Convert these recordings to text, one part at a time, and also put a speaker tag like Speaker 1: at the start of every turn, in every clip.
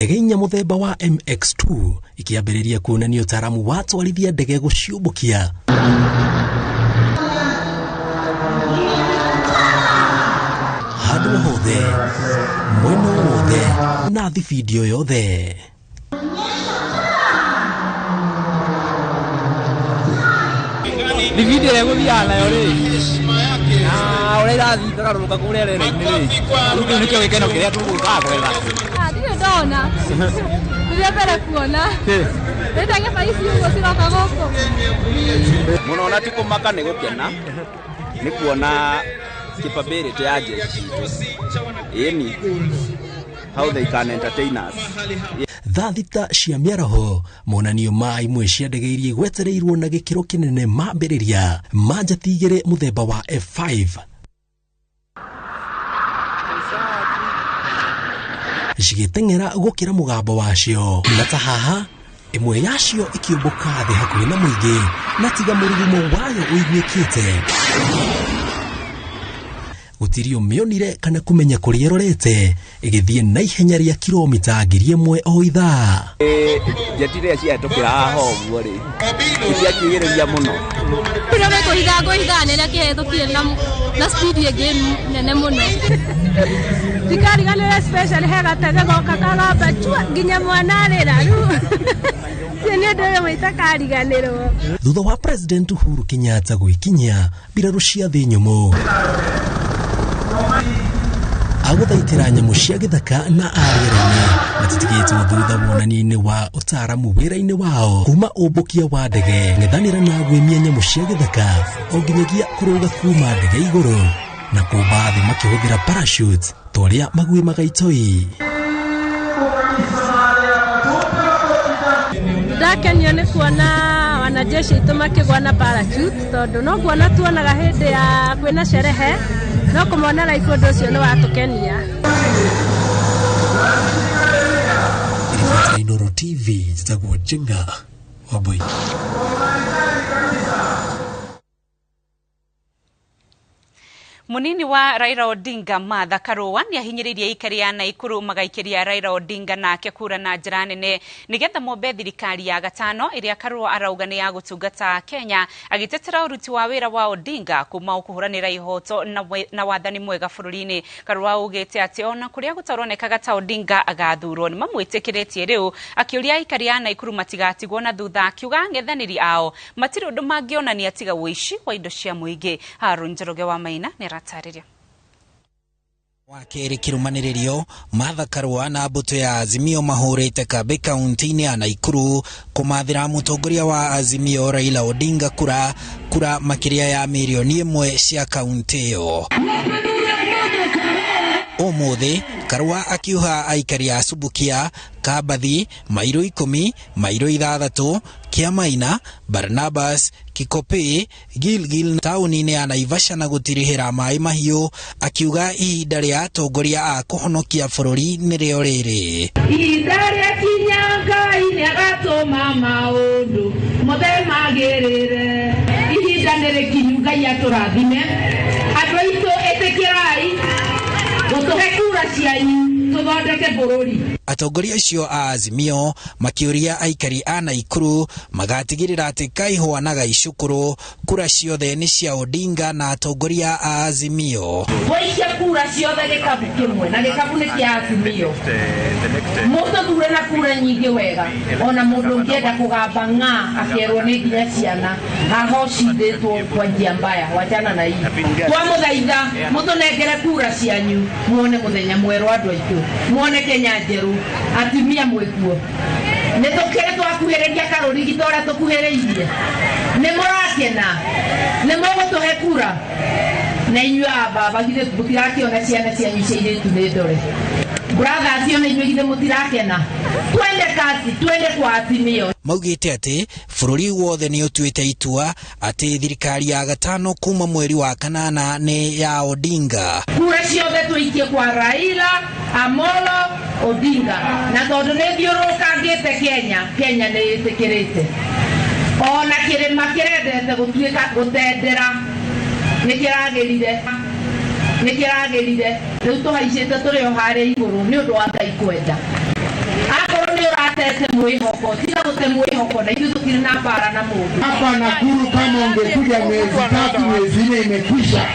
Speaker 1: Ndege inya mũthemba wa MX2 ikĩambĩrĩria kuonania ũtaaramu wa twarithia ndege gũciũmbũkia. Handũ hothe, mwena o wothe na thibindi o yothe.
Speaker 2: Thibindi ĩrĩa ĩgũthiaga nayo rĩ, na ũrĩa irathiĩ ikagarũrũka kũrĩa rĩera-inĩ rĩ, rĩu kĩu nĩkĩo gĩkeno kĩrĩa tũgũkaga gwetha.
Speaker 3: Ah, ndirĩ ndona. Nĩ mbere kuona. Nĩ ndege ta ici ũguo ciroka gũkũ.
Speaker 2: Mũno na ti kũmaka nĩ gũkena nĩ kuona capability ya jeshi itũ ĩni how they can entertain us.
Speaker 1: Thaa 6 cia mĩaraho, monanio ma imwe cia ndege iria igwetereirwo na gĩkĩro kĩnene mambĩrĩria ma njeti igĩrĩ mũthemba wa F5 cigĩteng'era gũkĩra mũgambo wacio, na ta haha ĩmwe yacio ĩkĩũmbũka thĩ hakuhĩ na mũingĩ, na tiga mũrurumo wayo ũiguĩkĩte gũtirĩ ũmĩonire kana kũmenya kũrĩa ĩrorete, ĩgĩthiĩ na ihenya rĩa kilomita 1000 o ithaa.
Speaker 2: Njeti rĩrĩa ciahĩtũkĩra haha ũguo rĩ, nĩciakĩgĩrĩria mũno.
Speaker 3: Kũrĩa ngũhitha ngũhitha nene kĩhĩtũkire na speed ĩngĩ nene mũno.
Speaker 4: Ndikariganĩra especially he gatege goka kagamba chua nginya mwana arĩra. Rĩu ũcio nĩ ũndũ ũyũ itakariganĩrwo.
Speaker 1: Thutha wa President Uhuru Kenyatta gwĩkinyia mbirarũ cia thĩ nyũmũ agũthaitĩra nyamũ cia gĩthaka na arĩera-inĩ matitigĩtwo thutha wonania-inĩ wa ũtaaramu wĩra-inĩ wao, kuma ũmbũkia wa ndege ng'ethanĩra na gwĩmia nyamũ cia gĩthaka o nginyagia kũrũga kuma ndege igũrũ na kũmba thĩ makĩhũthĩra parachute ta ũrĩa maguĩmaga itoi.
Speaker 4: Ndakenio nĩ kuona wanajeshi aitũ makĩgwa na parachute, tondũ no kuona tuonaga hĩndĩ ya kwĩna sherehe, no kũmona live ũndũ ũcio nĩ watũkenia.
Speaker 1: Riboti ya Inooro TV, njĩtagwo Njenga Wambui.
Speaker 5: Munini wa Raila Odinga Martha Karua nĩ ahinyĩrĩirie aikari a Naikuru magaikĩria Raila Odinga nake kura na njĩra nene nĩgetha mombe thirikari ya gatano ĩrĩa Karua arauga nĩ ya gũtungata Kenya, agĩtetera ũruti wa wĩra wa Odinga kuma kũhũranĩra ihoto na wathani mwega bũrũri-inĩ. Karua augĩte atĩ ona kũrĩa gũtaronekaga ta Odinga agathurwo nĩ mamwĩtĩkĩrĩtie rĩu, akĩũria aikari a Naikuru matigatigwo na thutha, akiuga ang'ethanĩri ao matirĩ ũndũ mangĩonania tiga ũici wa indo cia mũingĩ. Harun Njoroge wa Maina nĩ aratarĩria.
Speaker 6: Wa kerĩ kĩrũmanĩrĩrio, Martha Karua na mbũtũ ya Azimio mahũrĩte kambĩ kaunti-inĩ ya Naikuru kũmathĩra mũtongoria wa Azimio Raila Odinga kura makĩria ya mirioni 1 cia kaunti ĩyo. Ũmũthĩ Karua akiuha aikari a Subukia, Kambathi, Mairo 10, Mairo 6, Kiamaina, Barnabas, Kikopey, Gilgil taũni-inĩ ya Naivasha na gũtirihĩra maĩ mahiũ, akiuga ihinda rĩa atongoria a kũhonokia bũrũri nĩrĩo rĩrĩ.
Speaker 7: Ihinda rĩa kinya Ngai nĩagatũma maũndũ mothe magĩrĩre. Ihinda nĩ rĩkinyu Ngai atũrathime. Andũ aitũ ĩtĩkĩrai gũtũhe kura cianyu tũthondeke bũrũri.
Speaker 6: Atongoria acio a Azimio makĩũria aikari a Naikuru magatigĩrĩra atĩ Kaihũa na Gaicũkũrũ kura ciothe nĩ cia Odinga na atongoria a Azimio.
Speaker 7: Twaikia kura ciothe gĩkabu kĩmwe na gĩkabu nĩ kĩa Azimio. Mũtũthure na kura nyingĩ wega, ona mũndũ ũngĩenda kũgamba ng'a akerwo nĩ nginya ciana haha ũcindĩtwo kwa njia mbaya, wachana na hii. Twamũthaitha mũtũnengere kura cianyu muone mũthenya mwerũ andũ aitũ, muone Kenya njerũ, atumia mwĩkuo. Nĩ tũkĩrĩ twakuhĩrĩria karũrigi ta ũrĩa tũkuhĩrĩirie. Nĩ mũrakena, nĩ mũgũtũhe kura. Na inyuĩ a baba githĩ mũtirakĩona ciana cianyu cia airĩtu nĩ ndore. Brothers ona inyuĩ githĩ mũtirakena. Twende kasi, twende kwa Azimio.
Speaker 6: Maugĩte atĩ bũrũri wothe nĩ ũtuĩte itua atĩ thirikari ya gatano kuma mweri wa kanana nĩ ya Odinga.
Speaker 7: Kura ciothe tũikie kwa Raila Amolo Odinga, na tondũ nĩ thiũrũrũkangĩte Kenya, Kenya nĩ ĩtĩkĩrĩte. Ona kĩrĩma kĩrendete gũtuĩka gũtendera nĩ kĩragĩrire, nĩ kĩragĩrire. Rĩu tũhaicĩte tũrĩ o harĩa igũrũ nĩ ũndũ wa Ngai kwenda. Ndũgate mwĩhoko, tiga gũte mwĩhoko na ithuĩ tũtirĩ na mbara na mũndũ.
Speaker 8: Hapa Nakuru kama ungekuja miezi 3 miezi 4 imekwisha.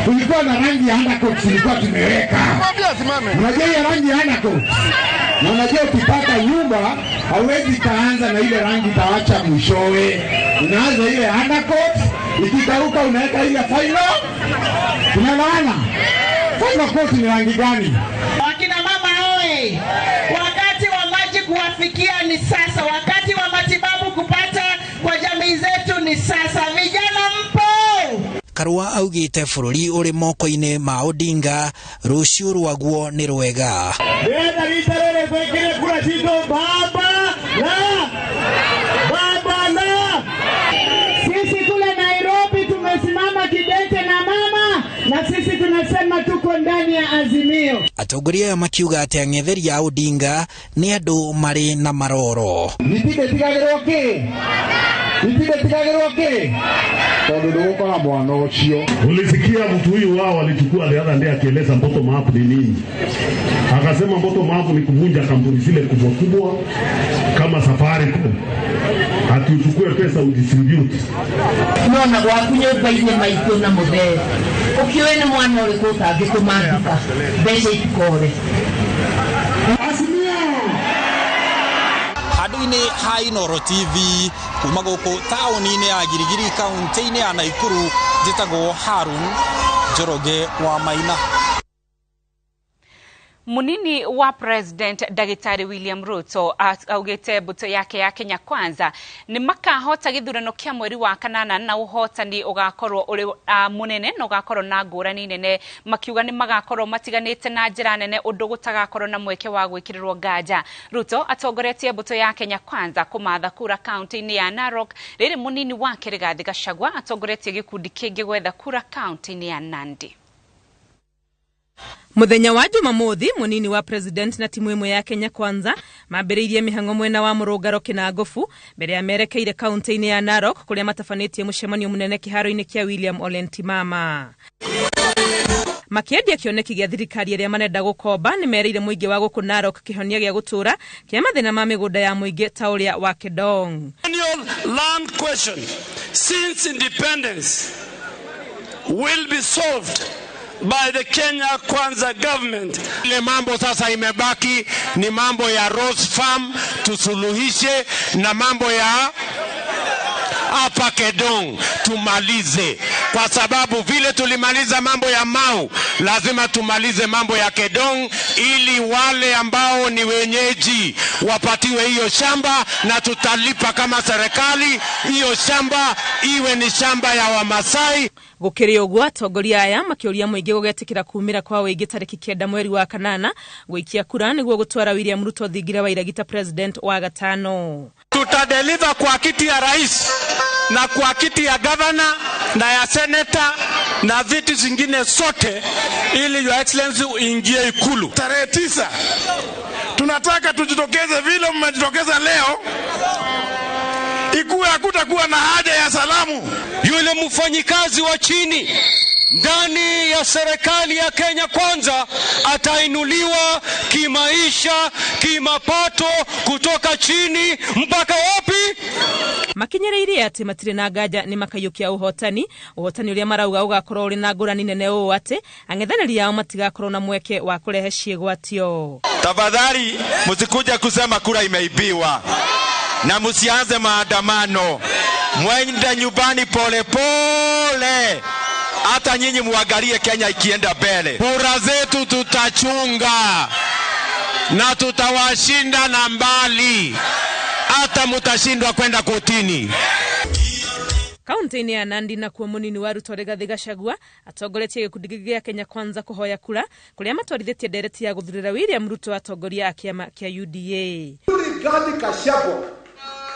Speaker 8: Kulikuwa na rangi ya undercoat ilikuwa tumeweka. Unajua hiyo rangi ya undercoat? Na unajua ukipata nyumba hauwezi kaanza na ile rangi utawacha mwishowe. Unaanza ile undercoat, ikikauka unaweka ile final. Tunaelewana? Final coat ni rangi gani?
Speaker 9: Wakina mama oe, wakati wa maji kuwafikia ni sasa, wakati wa matibabu kupata kwa jamii zetu ni sasa. Vijana mpo?
Speaker 6: Karua augite bũrũri ũrĩ moko-inĩ ma Odinga, rũciũ rwaguo nĩ rwega.
Speaker 8: Ndĩrenda rita rĩrĩ twĩkĩre kura citũ baba na baba na.
Speaker 9: Sisi kule Nairobi tumesimama kidete na mama, na sisi tunasema tuko ndani ya Azimio.
Speaker 6: Atongoria aya makiuga atĩ ang'etheri a Odinga nĩ andũ marĩ na maroro.
Speaker 8: Nitigetigagĩrwo kĩ? Nitigetigagĩrwo kĩ? Tondũ ndũgũkora mwana ũcio.
Speaker 10: Ulisikia mtu huyu wao alichukua the other day akieleza bottom up ni nini. Akasema bottom up ni kuvunja kampuni zile kubwa kubwa kama Safaricom. Ati uchukue pesa udistribute.
Speaker 7: Mwana gwaku nyũmba-inĩ maitũ na mũthee. Ũkĩũĩ nĩ mwana ũrĩkũ ũtangĩtũma nduka mbeca itikore.
Speaker 6: Handũ-inĩ ha Inooro TV kuma gũkũ taũni-inĩ ya Girigiri kaunti-inĩ ya Nakuru, njĩtagwo Harun Njoroge wa Maina.
Speaker 5: Munini wa President Dagitari William Ruto augite mbuto yake ya Kenya Kwanza ni makahota githurano kia mweri wa kanana na uhotani ugakorwo uri munene na ugakorwo na ngurani nene, makiuga ni magakorwo matiganite na njira nene undu gutagakorwo na mweke wa gwikirirwo nganja. Ruto atongoretie mbuto ya Kenya Kwanza kumatha kura kaunti-ini ya Narok, riri munini wake Rigathi Gachagua atongoretie gikundi kingi gwetha kura kaunti-ini ya Nandi.
Speaker 11: Muthenya wa Jumamothi munini wa president na timu imwe ya Kenya Kwanza mambiriirie mihango mwena wa Murungaro Kinangofu mbere ya merekeire kaunti-inĩ ya Narok kuria matabanĩtie mũcemanio mũnene kĩharo-inĩ kĩa William Ole Ntimama. Makiendia kĩoneki gĩa thirikari ĩrĩa marenda gũkomba nĩ merĩire mũingĩ wa gũkũ Narok kĩhonia gĩa gũtũra kĩa mathĩna ma mĩgũnda ya mũingĩ ta ũrĩa wa Kedong.
Speaker 12: Land question since independence will be solved by the Kenya Kwanza government.
Speaker 13: Ile mambo sasa imebaki ni mambo ya Rose Farm tusuluhishe, na mambo ya hapa Kedong tumalize, kwa sababu vile tulimaliza mambo ya Mau lazima tumalize mambo ya Kedong ili wale ambao ni wenyeji wapatiwe hiyo shamba, na tutalipa kama serikali hiyo shamba iwe ni shamba ya Wamasai.
Speaker 11: Gukiri uguo atongoria aya makiuria muingi gugetikira kumira kwa wingi tariki 9 mweri wa kanana gwikia kura niguo gutwara William Ruto thingira wa iragita president wa gatano.
Speaker 12: Tutadeliver kwa kiti ya rais na kwa kiti ya governor na ya senator na viti zingine sote ili Your Excellency uingie Ikulu.
Speaker 14: Tarehe 9 tunataka tujitokeze vile mmejitokeza leo. Ikuwe hakutakuwa na haja ya salamu.
Speaker 15: Yule mfanyikazi wa chini ndani ya serikali ya Kenya Kwanza atainuliwa kimaisha, kimapato, kutoka chini mpaka wapi?
Speaker 11: Makinyereirie ati matire na nganja ni makayukia uhotani, uhotani uria marauga ugakorwo uri na ngurani nene uu ati ang'ethanĩri ao matigakorwo na mweke wa kurehe ciĩgwatio.
Speaker 16: Tafadhali msikuja kusema kura imeibiwa na msianze maandamano. Mwende nyumbani pole pole. Hata nyinyi muangalie Kenya ikienda mbele.
Speaker 13: Kura zetu tutachunga na tutawashinda na mbali. Hata mutashindwa kwenda kotini.
Speaker 11: Kaunti-inĩ ya Nandi nakuo munini wa Ruto Rigathi Gachagua atongoretie gĩkundi gĩa Kenya Kwanza kũhoya kura kũrĩa matwarithĩtie ndereti ya gũthurĩra William Ruto atongoria a kĩama kĩa UDA.
Speaker 17: Rigathi Gachagua,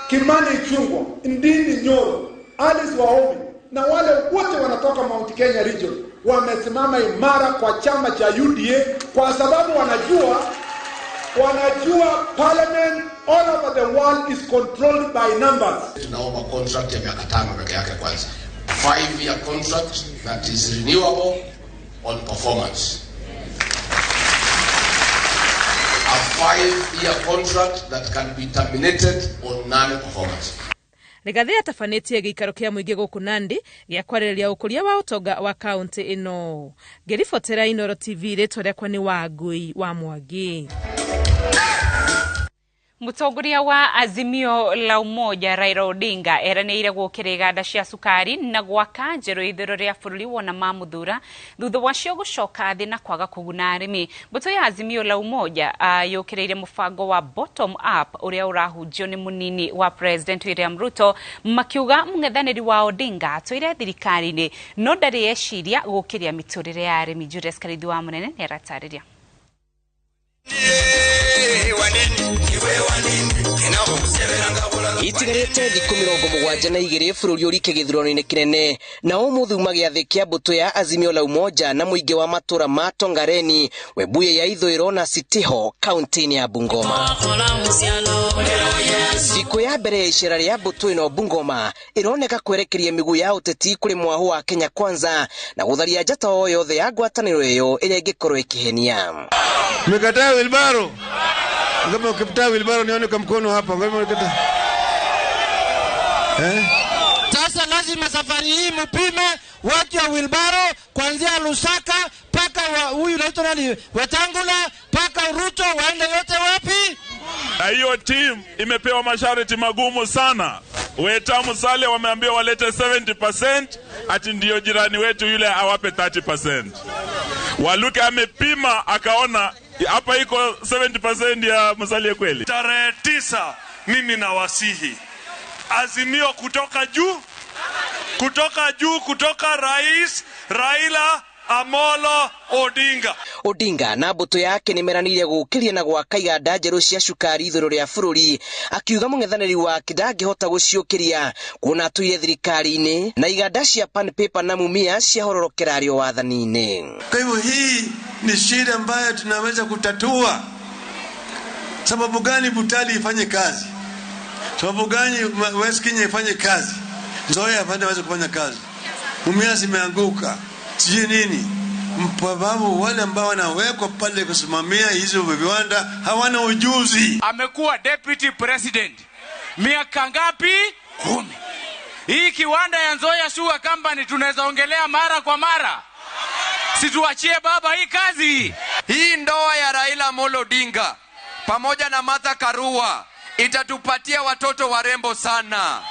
Speaker 17: Kimani Ichung'wah, Ndindi Nyoro, Alice Wahome na wale wote wanatoka Mount Kenya region wamesimama imara kwa chama cha UDA kwa sababu wanajua parliament all over the world is controlled by numbers.
Speaker 18: Tunaomba contract ya miaka 5 peke yake kwanza. 5-year contract that is renewable on performance. A 5-year contract that can be terminated on non-performance.
Speaker 11: Rigathi atabanĩtie gĩikaro kĩa mũingĩ gũkũ Nandi gĩa kwarĩrĩria ũkũria wa ũtonga wa kaunti ĩno. Ngĩribotera Inooro TV, rĩtwa rĩakwa nĩ Wangui wa Mwangi.
Speaker 5: Mũtongoria wa Azimio la Umoja Raila Odinga eranĩire gũkĩra iganda cia cukari na gwaka njerũ ithũĩro rĩa bũrũri wona mamuthura thutha wacio gũcoka thĩ na kwaga kũguna arĩmi. Mbũtũ ya Azimio la Umoja yũkĩrĩire mũbango wa bottom up ũrĩa ũrahunjio nĩ mũnini wa President William Ruto, makiuga mũng'ethanĩri wa Odinga atũire thirikari-inĩ no ndarĩ eciria gũkĩria mĩtũrĩre ya arĩmi. Julius Karithi wa Mũnene nĩaratarĩria.
Speaker 19: Itigarĩte thikũ 72 bũrũri ũrike gĩthurano-inĩ kĩnene na ũmũthĩ uma gĩathĩ kĩa mbũtũ ya Azimio la Umoja na mũingĩ wa matũra ma Tongareni, Webuye ya Ithũĩro na Sitiho kaunti-inĩ ya Bungoma. Thikũ ya mbere ya icera rĩa mbũtũ ĩno Bungoma ĩroneka kwerekeria mĩguu ya ũteti kũrĩ mwahũ wa Kenya Kwanza na gũtharia njata o yothe ya ngwatanĩro ĩyo ĩrĩa ĩngĩkorwo ĩkĩhenia.
Speaker 14: Mmekataa wilbaro? Kama ukikataa wilbaro nione kwa mkono hapa. Kama ukikataa.
Speaker 20: Sasa lazima safari hii mpime watu wa wilbaro kuanzia Lusaka paka huyu anaitwa nani, Wetangula paka Ruto, waende yote wapi?
Speaker 21: Na hiyo team imepewa masharti magumu sana. Weta Musalia wameambiwa walete 70%, ati ndio jirani wetu yule awape 30%. Waluke amepima akaona hapa iko 70% ya Musalia kweli.
Speaker 22: Tarehe 9 mimi nawasihi Azimio kutoka juu, kutoka juu, kutoka Rais Raila Amolo Odinga.
Speaker 19: Odinga na mbũtũ yake nĩmeranĩire gũkĩria na gwaka iganda njerũ cia cukari ithũĩro rĩa bũrũri, akiuga mũng'ethanĩri wake ndangĩhota gũciũkĩria kuona atũire thirikari-inĩ na iganda cia Pan Paper na Mumia ciahororokera arĩ o wathani-inĩ.
Speaker 14: Kwa hivyo hii ni shida ambayo tunaweza kutatua. Sababu gani Butali ifanye kazi? Sababu gani West Kenya ifanye kazi? Nzoia hawezi kufanya kazi. Mumia zimeanguka. Sijui nini. Sababu wale ambao wanawekwa pale kusimamia hizo viwanda hawana ujuzi.
Speaker 23: Amekuwa deputy president miaka ngapi? 10. Hii kiwanda ya Nzoia Sugar Company tunaweza ongelea mara kwa mara. Situachie baba hii kazi.
Speaker 16: Hii ndoa ya Raila Amolo Odinga pamoja na Martha Karua itatupatia watoto warembo sana.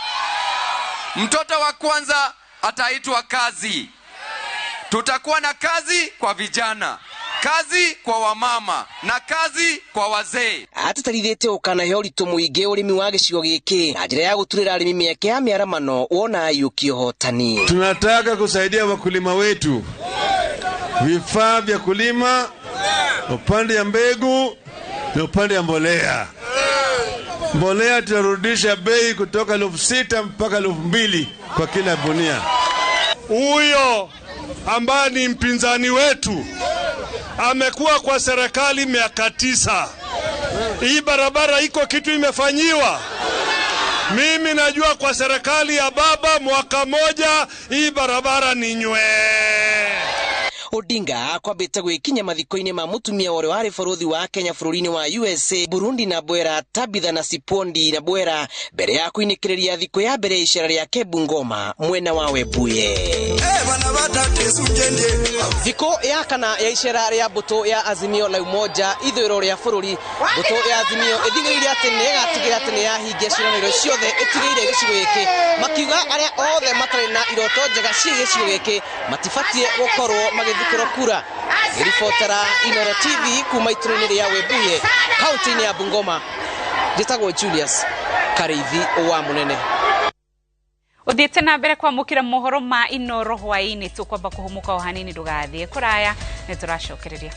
Speaker 16: Mtoto wa kwanza ataitwa Kazi. Tutakuwa na kazi kwa vijana, kazi kwa wamama na kazi kwa wazee.
Speaker 19: Atĩtĩrithĩtie gũkanahe ũritũ mũingĩ ũrĩmi wa gĩcigo gĩkĩ na njĩra ya gũturĩra arĩmi mĩeke ya mĩaramano wona aiyũkia ũhotani.
Speaker 14: Tunataka kusaidia wakulima wetu, vifaa vya kulima, upande ya mbegu na upande ya mbolea. Mbolea tutarudisha bei kutoka 6,000 mpaka 2,000 kwa kila gunia.
Speaker 22: Huyo ambaye ni mpinzani wetu amekuwa kwa serikali miaka 9. Hii barabara iko kitu imefanyiwa? Mimi najua kwa serikali ya baba mwaka moja hii barabara ni nywe.
Speaker 19: Odinga akwambĩte gwĩkinya mathiko-inĩ ma mũtumia ũrĩa warĩ bũrũthi wa Kenya bũrũri-inĩ wa USA, Burundi na Bwera Tabitha na Sipondi na Bwera mbere ya kũinĩkĩrĩria thikũ ya mbere ya icera rĩake Bungoma mwena wa Webuye. Thikũ ya kana ya icera rĩa mbũtũ ya Azimio la Umoja ithũĩro rĩa bũrũri, mbũtũ ya Azimio ĩthing'ĩrĩirie atĩ nĩ ĩgatigĩrĩra atĩ nĩ yahingia ciĩranĩro ciothe ĩtigĩire gĩcigo gĩkĩ, makiuga arĩa othe matarĩ na iroto njega ciĩgiĩ gĩcigo gĩkĩ matibatiĩ gũkorwo magĩthukĩrwo kura. Ngĩribotera Inooro TV kuma itũra-inĩ rĩa Webuye kaunti-inĩ ya Bungoma, njĩtagwo Julius Kariithi wa Mũnene.
Speaker 5: Uthiĩte na mbere kwamũkĩra mohoro ma Inooro hwaĩ-inĩ, tũkwamba kũhũmũka o hanini, ndũgathiĩ kũraya, nĩ tũracokereria.